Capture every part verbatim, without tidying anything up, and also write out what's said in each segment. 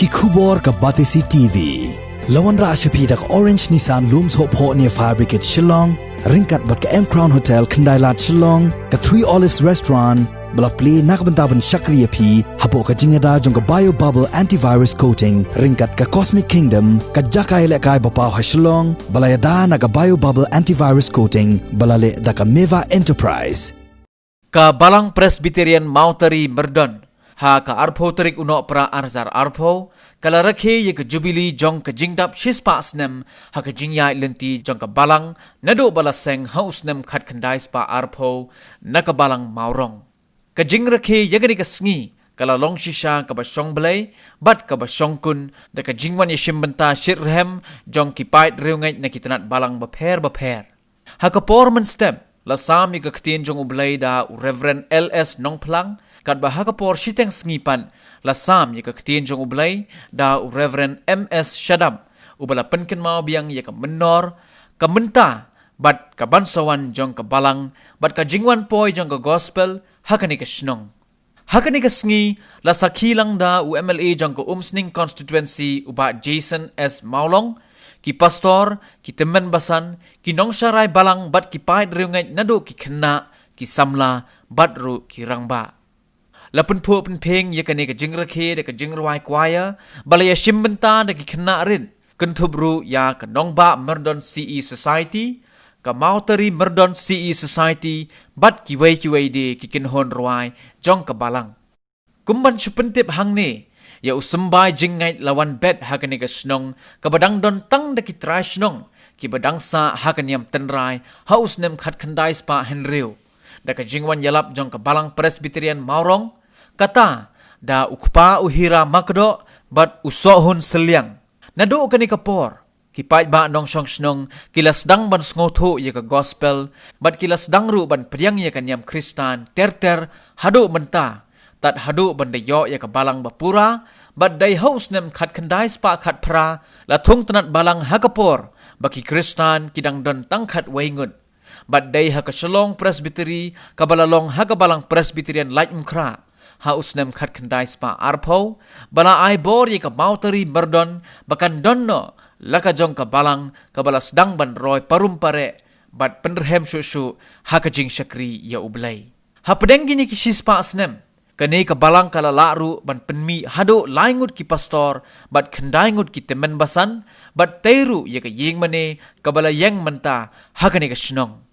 Ki khubor ka Batesi T V. La wanrah sha phi da ka Orange Nissan Lum Sohphoh near Fire Brigade Shillong, ryngkat bad ka M Crown Hotel Khyndailad Shillong, ka Three Olives Restaurant, ba la plie na ka bynta ban shakri ïa phi hapoh ka jingïada jong ka Bio Bubble Antivirus Coating, ryngkat ka Cosmic Kingdom, ka jaka ïalehkai ba paw ha Shillong, ba la ïada na ka Bio Bubble Antivirus Coating, ba la leh da ka Meva Enterprise. Ka Balang Presbyterian Mawtari Myrdon, ha ka arphew tarik u Nohprah arhajar arphew, ka la rakhe ïa ka Jubili jong ka jingdap shispah snem, ha ka jingïaid lynti jong ka Balang, naduh ba la seng ha u snem khatkhyndai spah arphew, na ka Balang Mawrong. Ka jingrakhe ïa kane ka sngi, ka la long shisha kaba shong blei, bad kaba shongkun, da ka jingwan ïashim bynta shitrhem, jong ki paid riewngeit na ki tnat balang bapher bapher. Ha ka por mynstep, la sam ïa ka ktien jong U Blei da u Reverend L S Nongphlang, katba ha ka por shiteng sngi pat, la sam ïa ka ktien jong U Blei da u Reverend M S Shadap, uba la pynkynmaw biang ïa ka mynnor, ka mynta, bad ka ban sa wan jong ka Balang, bad ka jingwan poi jong ka Gospel, ha kane ka shnong. Ha kane ka sngi, la sakhi lang da u M L A jong ka Umsning Constituency u Bah Jason S Mawlong, ki pastor, ki tymmen basan, ki nongsharai balang bad ki paid riewngeit naduh ki khynnah, ki samla, bad ruh ki rangbah. La pynphuh pynphieng ïa kane ka jingrakhe da ka jingrwai choir, ba la ïashim bynta da ki khynnah rit, kynthup ruh ïa ka Nongbah Myrdon C E Society, ka Mawtari Myrdon C E Society, bad kiwei kiwei de ki kynhun rwai jong ka Balang. Kum ban shu pyntip hangne, ïa u symbai jingngeit la wan bet ha kane ka shnong, kaba dang don tang da ki trai shnong, kiba dang sah ha ka niam tynrai, ha u snem khatkhyndai spah hynriew. Da ka jingwan ïalap jong ka Balang Presbyterian Mawrong, kata, da u kpa u Hira Makdoh, bad u Sohun Sylliang. Naduh kane ka por, ki paidbah nongshong shnong, ki la sdang ban sngewthuh ïa ka Gospel, bad ki la sdang ruh ban pdiang ïa ka niam Khristan, ter ter, haduh mynta, tad haduh ban da ïoh ïa ka Balang bapura, bad dei ha u snem khatkhyndai spah khatphra, la thung tnat balang ha ka por, ba ki Khristan ki dang don tang khatwei ngut. Bad dei ha ka Shillong Presbytery, kaba la long ha ka Balang Presbyterian Laitumkhrah. Ha u snem khatkhyndai spah arphew, ba la ai bor ïa ka Mawtari Myrdon, ba kan don noh, la ka jong ka Balang, kaba la sdang ban roi parum pareh, bad pynrhem shuh shuh, ha ka jingshakri ïa U Blei. Hapdeng kine ki shispah snem, kane ka Balang ka la lah ruh ban pynmih haduh lai ngut ki pastor, bad khyndai ngut ki tymmen basan, bad tei ruh ïa ka ïing mane, kaba la ïeng mynta, ha kane ka shnong.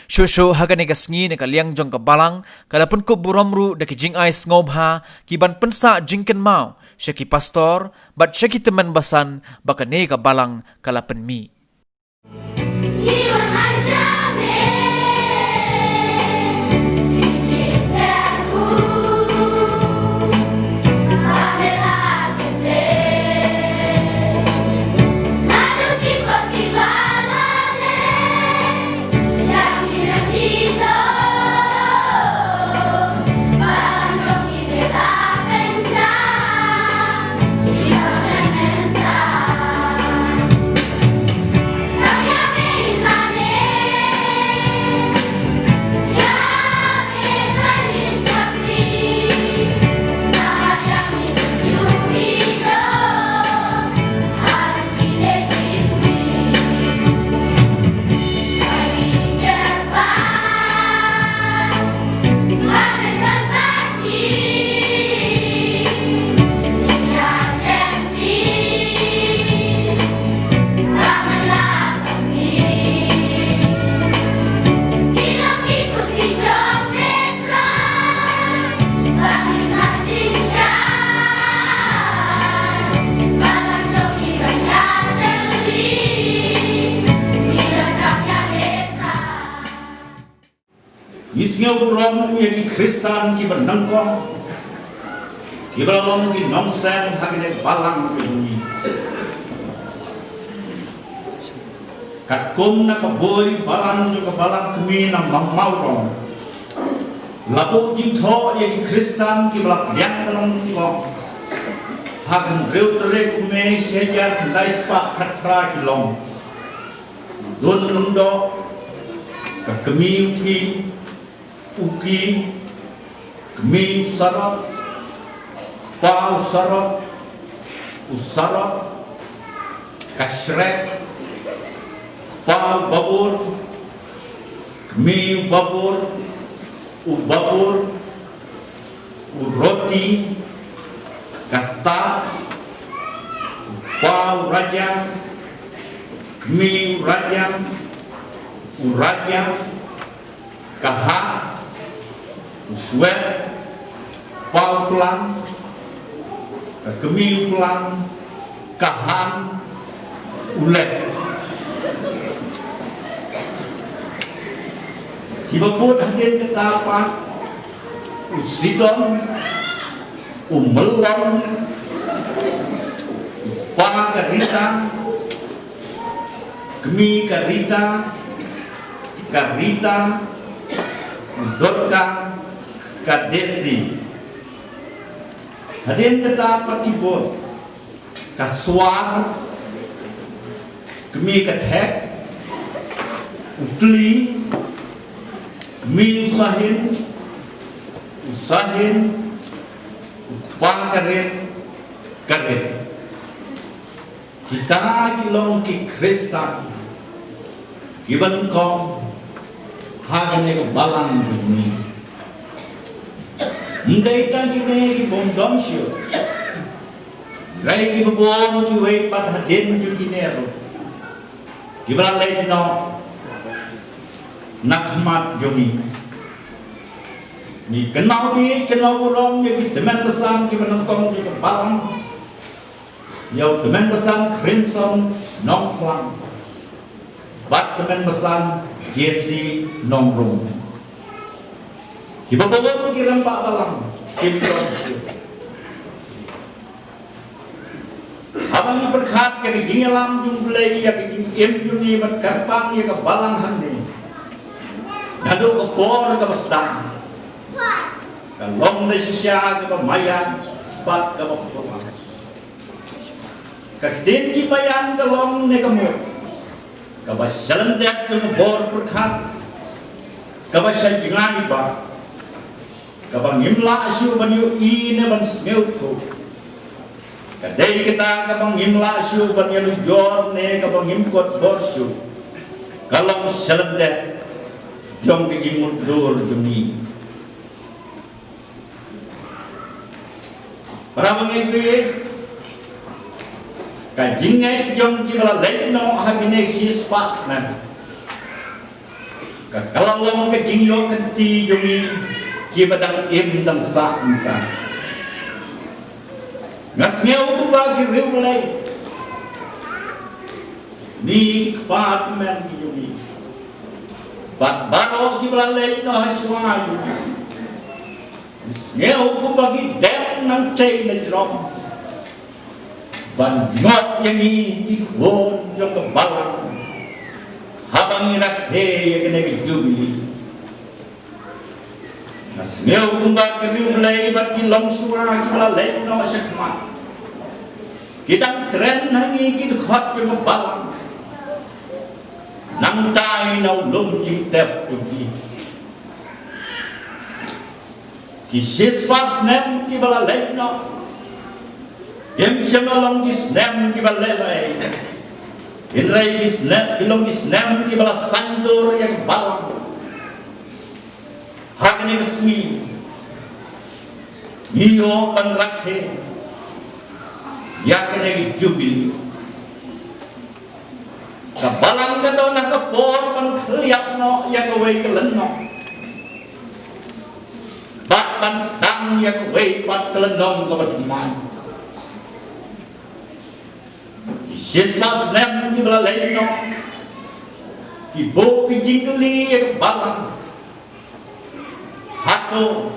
Shuh shuh ha kane ka sngi na ka liang jong ka Balang, ka la pynkup burom ruh da ki jingai sngewbha, ki ban pynsah jingkynmaw, sha ki pastor, bad sha ki tymmen basan, ba kane ka Balang ka la pynmih. Ngi sngew burom ïa ki Khristan kiba nyngkong, kiba long ki nongseng ha kane ka Balang ka jong ngi. Katkum na ka boi balang jong ka Balang Kmie na Mawrong, la buh jingthoh ïa ki Khristan kiba la pdiang ka long nyngkong. Ha ka hynriew tarik u Mei shi hajar khyndai spah khatphra ki long. Don Lyngdoh, ka Kmie u Ki, u Ki, Kmie u Sarok, Pa u Sarok, U Sarok, ka Shrek, pa u Babur, kmie u Babur, u Babur, u Roti, ka Stad, pa u Rajang, kmie u Rajang, u Rajang, ka Hah, u Swet, pa u Klang, ka kmie u Klang, ka Han, u Lek. Kiba bud hadien kata pat, u Sidon, u Melon, u pa ka Rita, kmie ka Rita, ka Rita, u Dorka, ka Desi. Hadien kata pat ki bud, ka Swar, kmie ka Thek, u Kli, kmie u Sahin, u Sahin, u pa ka Rit, ka Rit. Kita ki long ki Khristan kiba nyngkong ha kane ka balang jong ngi. Ym dei tang kine ki bym don shuh, hynrei kiba bun kiwei pat hadien jong kine ruh kiba la leit noh na khmat jong ngi. Ngi kynmaw ïa, kynmaw burom ïa ki tymmen basan kiba nyngkong jong ka balang, ïa u tymmen basan Crimson Nongklang bad tymmen basan Jesse Nongrum. Kiba bun ki rangbah balang kim don shuh. Haba ngi pyrkhat ïa ka jingïalam jong U Blei ïa ka jingim jong ngi bad kyrpang ïa ka balang hangne, naduh ka por kaba sdang, ka long da shisha kaba maïan bad kaba pura. Ka ktien ki maïan ka long ne ka mut kaba sha lyndet jong ka bor pyrkhat, kaba sha jngai bha, kaba ngim lah shuh ban ïohi ne ban sngewthuh. Ka dei kata kaba ngim lah shuh ban ïalujor ne kaba ngim kot bor shuh, ka long sha lyndet jong ka jingmutdur jong ngi. Para bangeit, ka jingngeit jong kiba la leit noh ha kine ki shispah snem, ka, ka la long ka jingïoh kynti jong ngi kiba dang im dang sah mynta. Nga sngew kumba ki riewblei, ki kpa ki kmie jong ngi bad baroh kiba la leit noh ha shuwa jong ngi, nga sngew kumba ki dang nang tei na jrong ban ïoh ïa ngi ki khun jong ka balang haba ngi rakhe ïa kane ka jubili. Nga sngew kumba ki riewblei bad ki longshuwa kiba la leit noh shakhmat, ki dang kren ha ngi ki dkhot jong ka balang, nangta na u lum jingtep jong ki. Ki shispah snem kiba la leit noh kim shym la long ki snem kiba lehnohei, hynrei ki snem, ki long ki snem kiba la saiñdur ïa ka balang. Ha kane ka sngi ngi ïoh ban rakhe ïa kane ka jubili. Ka balang ka don ha ka por ban khylliap noh ïa kawei ka lynnong bad ban sdang ïa kawei pat ka lynnong kaba thymmai. Ki shispah snem kiba la leit noh ki buh ki jingkylli ïa ka balang. Hato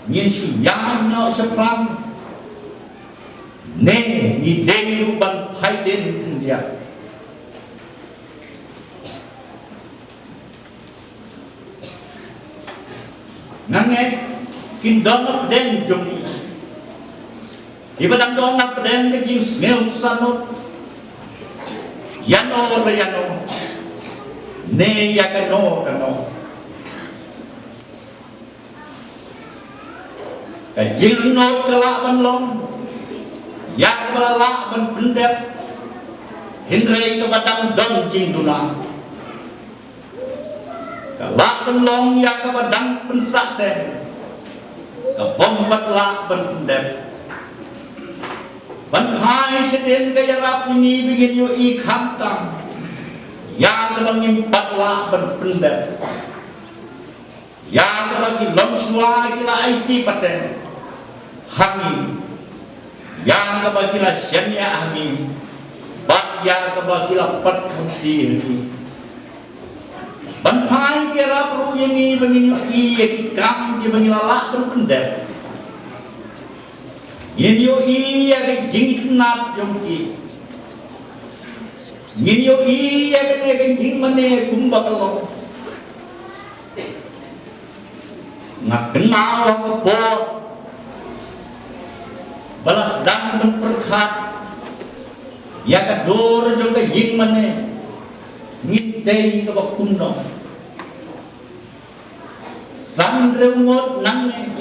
ngin shu ïaid noh shaphrang ne ngi dei ruh ban phai dien khyndiat? Nga ngeit kin don na pdeng jong ngi kiba dang don na pdeng ka jingsngew sahnarphna ïano la ïano, ne ïa kano kano. Ka jingangnud ka lah ban long Ïa kaba la lah ban pyndep, hynrei kaba dang don jingduna. Ka lah ban long ïa kaba dang pynsah te, ka bym pat lah ban pyndep. Ban phai shadien ka ïarap ïa ngi ba ngin ïohi khamtam ïa kaba ngim pat lah ban pyndep. Ïa kaba ki longshuwa ki la aiti pateng ha ngi, ïa kaba ki la shaniah ha ngi, bad ïa kaba ki la pat khamti ha ngi. Ban phai ki ïarap ruh ïa ngi ba ngin ïohi ïa ki kam kiba ngi la lah ban pyndep. Ngin ïohi ïa ka jingitynnat jong ki. Ngin ïohi ïa kane ka jingmane kumba ka long. Nga kynmaw ha ka por ba la sdang ban pyrkhat ïa ka dur jong ka jingmane, ngin tei kaba kumno. San riew ngut nangne,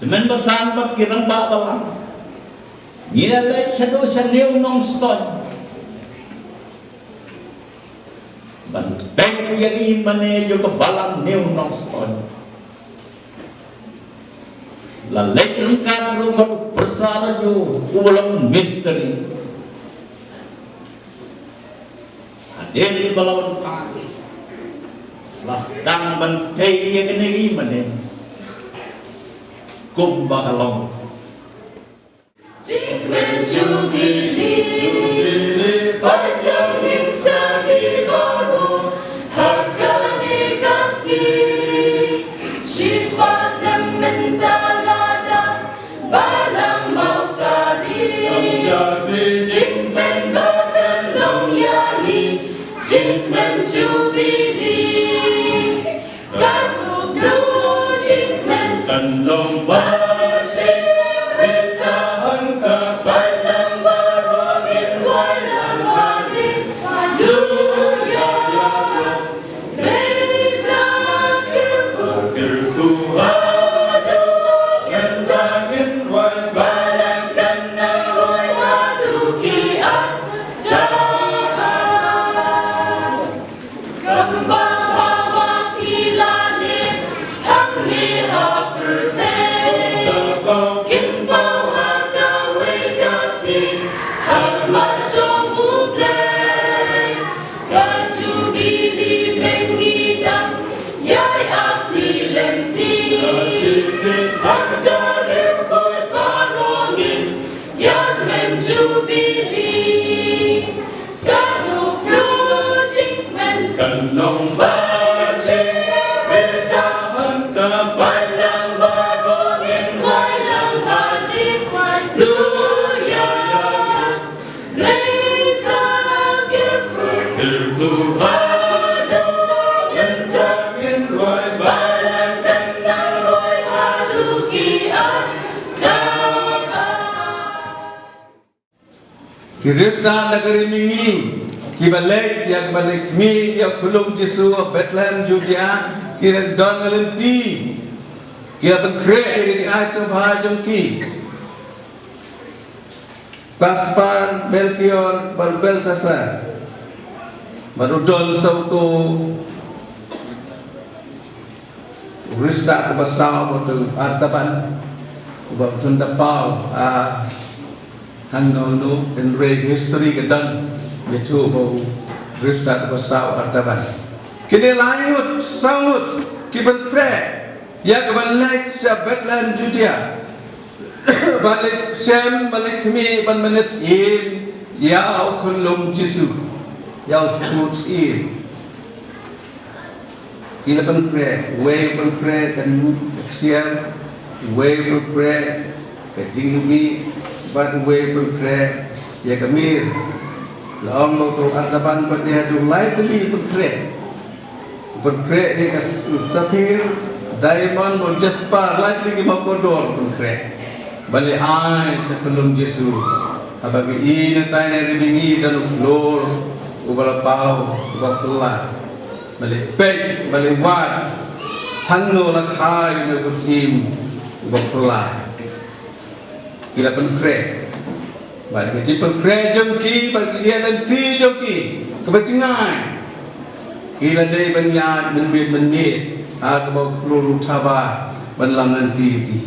tymmen basan bad ki rangbah balang, ngi la leit shaduh sha New Nongstoiñ ban peit ïa ka jingmane jong ka balang New Nongstoiñ. La leit ryngkat ruh bad u pyrsa radio uba long mistri. Hadien ba la wan phai, la sdang ban tei ïa kane ka jingmane kumba ka long. Jingkmen Jubili, pynlong ïing sa ki baroh ha kane ka sngi. Shispah snem mynta la dap, balang Mawtari. Jingkmen ba kan long ïa ngi, jingkmen Jubili. Ka Jubili jingkmen kan long ba shisha, hangta balang baroh ngin wai lang hadien. Haleluya. Blei Blei kyrkhu, kyrkhu haduh mynta ngin wai, balang kan nang roi haduh ki artatien. Kumba ba ki la leh hangne ha pyrthei, kin paw ha kawei ka sngi ha khmat jong U Blei. Ka Jubili mynta ngi dang ïai ap ri lynti. Hangta riewkhuid baroh ngin ïakmen Jubili. Ka Jubili jingkmen kan long ba shisha, hangta balang baroh ngin wai lang hadien. Haleluya. Blei Blei kyrkhu, kyrkhu haduh mynta ngin wai, balang kan nang roi haduh ki artatien. Ki riewstad na ka Ri Mihngi kiba leit ïa kaba leit khmih ïa u Khunlung Jisu ha Bethlehem Judia, ki la don ha lynti, ki la pynkhreh ïa ka jingai sngewbha jong ki. Kaspar, Melkior bad Baltasar, bad u don sa uto u riewstad uba saw, uto u Artaban, uba pynda paw, ah, hangno hangno, hynrei history ka don, ïathuh ba u riewstad uba saw u Artaban. Kine lai ngut, saw ngut ki pynkhreh ïa kaba leit sha Bethlehem Judia, ba leit shem, ba leit khmih, ban mynsiem ïa u Khunlung Jisu, ïa u stud syiem. Ki la pynkhreh, uwei u pynkhreh ka ksiar, uwei u pynkhreh ka jingmih, bad uwei u pynkhreh ïa ka mir. La ong ba uto u Artaban pat de haduh lai tylli u pynkhreh. U pynkhreh ïa ka s-, u saphir, diamond, u jasper, lai tylli ki mawkordor u pynkhreh. Balei ai sha Khunlung Jisu. Haba ngi ïohi na tai na Ri Mihngi don u khlur uba la paw, uba phylla. Balei peit, balei wad, hangno la kha ïa une u syiem uba phylla. Ki la pynkhreh. Bad ka jingpynkhreh jong ki, bad ka jingïaid lynti jong ki, kaba jngai, ki la dei ban ïaid mynmiet mynmiet ha kaba u khlur u thaba ban lam lynti ïa ki.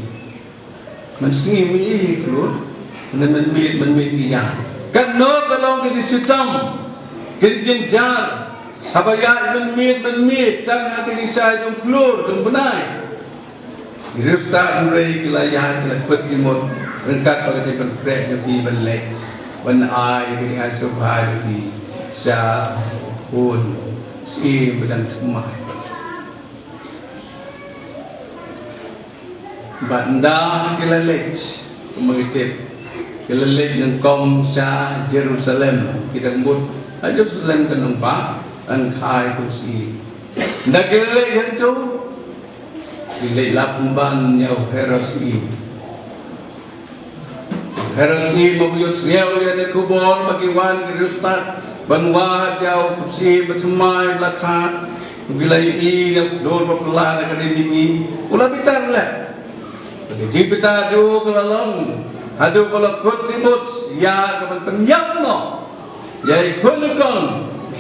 Mynsngi, mynmiet, khlur, mynmiet mynmiet ki ïaid. Katno ka long ka jingshitom, ka jingjynjar, haba ïaid mynmiet mynmiet tang ha ka jingshai jong u khlur jong u bnai. Ki riewstad hynrei ki la ïaid, ki la kut jingmut ryngkat bad ka jingpynkhreh jong ki ban leit ban ai ka jingai sngewbha jong ki sha u khun syiem ba dang thymmai. Bad ynda ki la leit, kumba ngi tip, ki la leit nyngkong sha Jerusalem, ki dang mut ha Jerusalem ka nongbah, ban kha ïa u khun syiem. Ynda ki la leit hangto, ki leit lap kumban ïa u Herod syiem. Herod syiem haba u ïohsngew ïa kane ka khubor ba ki wan ki riewstad ban wad ïa u khun syiem ba thymmai ba la kha, u la ïohi ïa u khlur ba phylla na ka ri mihngi, u la bitar leh. Ka jingbitar jong u ka la long haduh ba u la kut jingmut ïa kaban pynïap noh ïa i khun i kong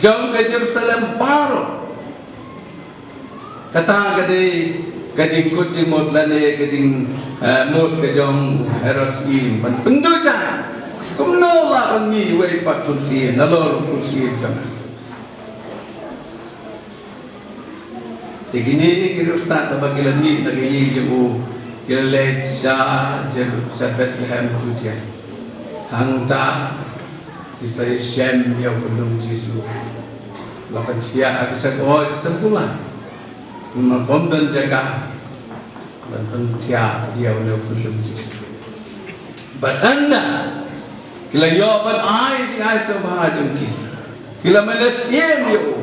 jong ka Jerusalem baroh. Kata ka dei ka jingkut jingmut lane ka jing, eh, mut ka jong u Herod syiem ban pynduh jaiñ. Kumno lah ban mih uwei pat u khun syiem nalor u khun syiem jong nga. Te kine ki riewstad haba ki la mih na ka ïing jong u, ki la leit sha Jer-, sha Bethlehem Judia. Hangta ki sa ïashem ïa u khyllung Jisu. La pynthiah ha ka shakor sha sympulan. Namar bym don jaka ban pynthiah ïa une u khyllung Jisu. Bad ynda ki la ïoh ban ai jingai sngewbha jong ki, ki la mane syiem ïa u,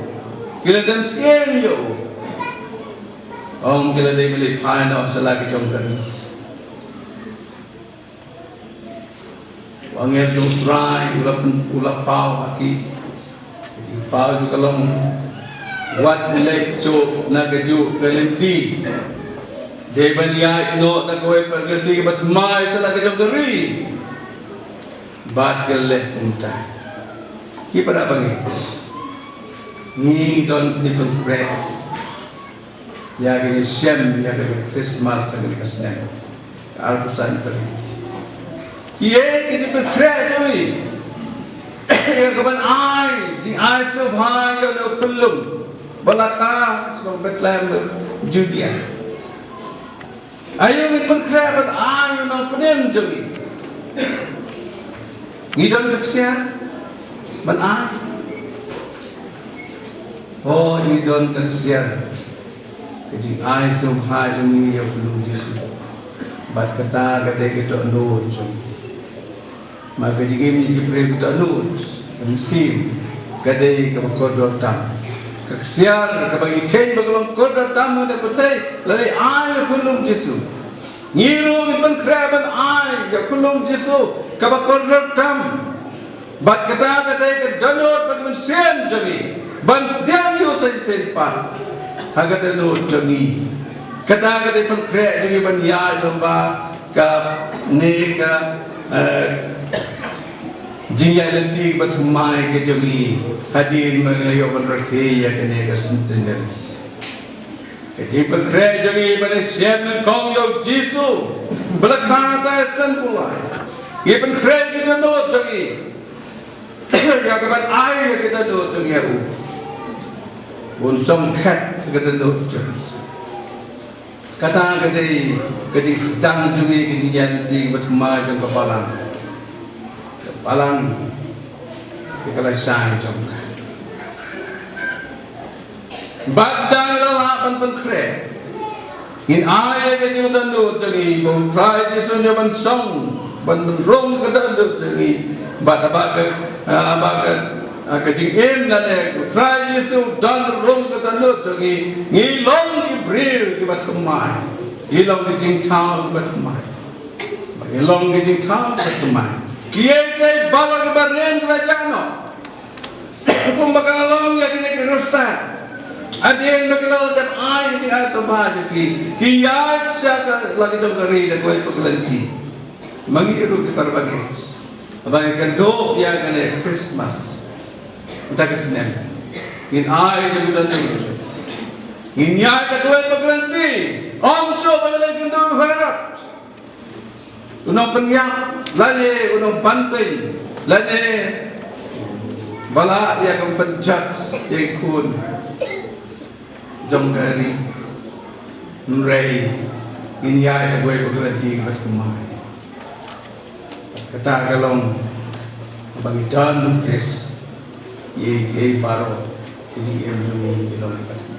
ki la dem syiem ïa u. Ong ki la dei ban leit phai noh sha la ki jong ka ri. U angel jong U Trai u la pyn-, u la paw ha ki. Ka jingpaw jong u ka long, wat leit shuh na kajuh ka lynti. Dei ban ïaid noh na kawei pat ka lynti kaba thymmai sha la ka jong ka ri. Bad ki la leh kumta. Ki para bangeit, ngi don ka jingpynkhreh ïa ka jingshem ïa ka Christmas ha kane ka snem, ka arphew san tarik. Kiei ki jingpynkhreh jong ngi ïa kaban ai jingai sngewbha ïa une u khyllung ba la kha sha Bethlehem Judia? Aïu ngi pynkhreh ban ai ïa u nongpynim jong ngi? Ngi don ka ksiar ban ai? Hooid, ngi don ka ksiar. Ka jingai sngewbha jong ngi ïa u khyllung Jisu. Bad kata ka dei ka dohnud jong ngi. Namar ka jingim ïa ki briew ka dohnud, ka mynsiem, ka dei kaba kordor tam. Ka ksiar kaba ngi kheiñ ba ka long kordor tam ha kane ka pyrthei, la dei ai ïa u khyllung Jisu. Ngi ruh ngi pynkhreh ban ai ïa u khyllung Jisu kaba kordor tam. Bad kata ka dei ka dohnud bad ka mynsiem jong ngi ban pdiang ïa u sa shisien pat ha ka dohnud jong ngi. Kata ka dei pynkhreh jong ngi ban ïaid lyngba kane ka, eh, jingïaid lynti ba thymmai ka jong ngi hadien ba ngi la ïoh ban rakhe ïa kane ka centenary. Ka jingpynkhreh jong ngi ban ïashem nyngkong ïa u Jisu ba la kha ha ka sympulan. Ngi pynkhreh ïa ka dohnud jong ngi ïa kaban ai ïa ka dohnud jong ngi ïa u. Bun sngewkhet ïa ka dohnud jong ngi. Kata ka dei ka jingsdang jong ngi, ka jingïaid lynti ba thymmai jong ka balang. Ka balang ka la shai jong ka. Bad tang ïa la lah ban pynkhreh, ngin ai ïa ka jingdohnud jong ngi ba u Trai Jisu un ïoh ban shong, ban, ban rung ka dohnud jong ngi. Bad haba ka, ah, haba ka, ah, ka jingim lane u Trai Jisu u don rung ka dohnud jong ngi, ngi long ki briew kiba thymmai. Ngi long ki jingthaw kiba thymmai. Ngi long ki jingthaw kiba thymmai. Kiei kiei baroh kiba ren kiba jah noh. Kumba ka la long ïa kine ki riewstad. Hadien ba ki la dep ai ïa ka jingai sngewbha jong ki, ki ïaid sha la ki jong ka ri da kawei pat ka lynti. Ma ngi ruh ki para bangeit, haba ngi kynduh ïa kane Christmas mynta ka snem, ngin ai ka dulan jong ngi, ngin ïaid da kawei ka guarantee. Ym shuh ba la kynduh ha rat, u nongpynïap lane u nongbanpeng lane ba lah ïa ka pynjudge ïa ki khun jong ka ri. Hynrei ngin ïaid da kawei ka guarantee kaba thymmai. Kata ka long ba ngi don ha u Khrist, ïa kiei baroh ki jingim jong ngi ki long kaba thymmai.